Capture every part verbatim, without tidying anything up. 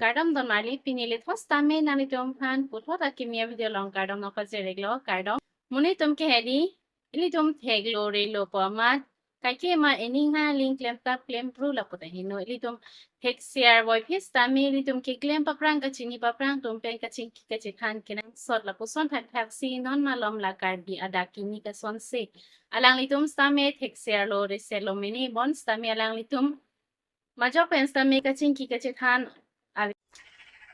Kardom donmarli, pini lethos tame nanglitum aphan puthot akimi avideo along kardom nangpajir-iklo, kardom. Monit atum ke hedi, ilitum theklo relo pu amat, kaike ma ening ha aling klemtap klempru lapu ta heno, ilitum thekser voiphit tame ilitum keklem paprang kachini paprang atum pen kachingki kachethan kenangsot lapuson thakthak si non malom la Karbi adak kimi kasonse. Alanglitum tame thekserlo reserlo mene bon tame alanglitum majok pen tame kachingki kachethan ave.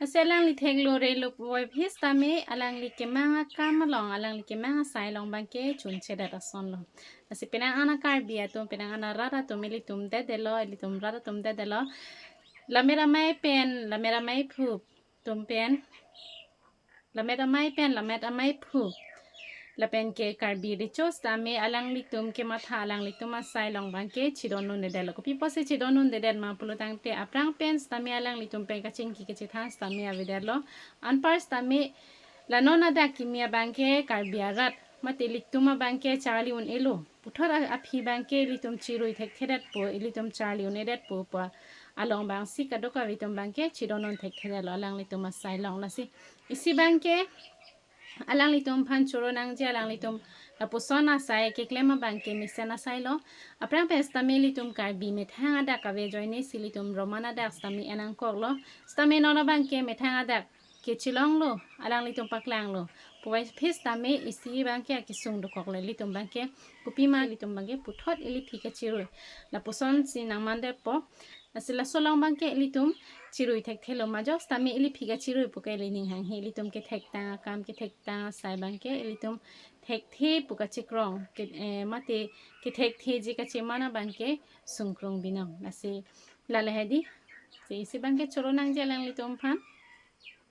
Lasi alangli theklo relo voiphit tame alangli kemang akam along, alangli kemang asai along abangke chunchedet asonlo. Lasi penang ana Karbi atum, penang ana rat atum, ilitum dedelo, ilitum rat atum dedelo. Lammet amei pen, lammet amei phu atum pen, lammet amei pen, lammet amei phu lapen ke Karbi Recho tame alanglitum kematha alanglitum asai along abangke chidon-un-edetlo. Kopi pusi chidon-un-edet ma pulo tangte aphrang pen tame alanglitum pen kachingki kachethan tame avedetlo. Anpar tame la non adak kimi abangke Karbi arat mate ilitum abangke charli un-elo. Puthot a-, aphi abangke ilitum chirui thekthedetpo, ilitum charli un-edetpo pu along abang si kadokave atum abangke chidon-un thekthedetlo alanglitum asai along. Lasi isi abangke alanglitum aphan choro nangji, alanglitum lapuson asai keklem abangke mesen asailo. Aphrang pen tame ilitum Karbi methang adak kave ajoine si ilitum Roman adak tame en nangkoklo. Tame non abangke methang adak kechelonglo, alanglitum paklanglo pu voiphit tame isi abangke akesung dokoklo ilitum abangke. Kopi ma ilitum abangke puthot ili aphi kachirui lapuson si nangmandetpo. Lasi laso along abangke ilitum chirui thekthelo, majok tame ili aphi kachirui pu ke ili ning hanghe, ilitum kethektang akam, kethektang asai abangke ilitum thekthe pu kachekrong ke, eh, mate kethektheji kacheman abangke sungkrung binong. Lasi lale hedi, lasi isi abangke choro nangji alanglitum aphan.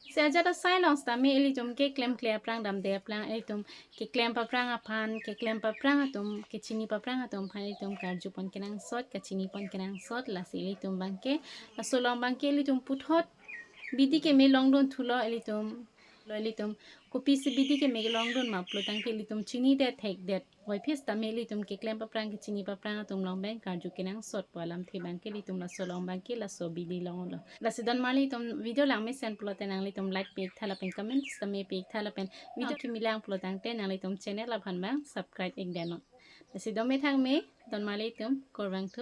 Lasi ajat asai along tame ilitum keklem kle aphrang, damde aphrang, ilitum keklem paprang aphan, keklem paprang atum, kechini paprang atum aphan ilitum karjupon kenangsot, kachinipon kenangsot. Lasi ilitum abangke laso along abangke ilitum puthot bidi keme longdun thulo ilitum. Lo ilitum kopisi bidi keme longdun ma pulo tangte ilitum chinidet thekdet voiphit tame ilitum keklem paprang kechini paprang atum along pen karju kenangsot pu alamthe abangke ilitum laso along abangke laso bidi longlo. Lasi donmarli itum video langmesen pulote nanglitum like pi-iktha lapen comment tame pi-iktha lapen video kimi lang pulo tangte nanglitum channel aphan abang subscribe-ikdetnon. Lasi dome thangme donmarli itum, kurvangthu.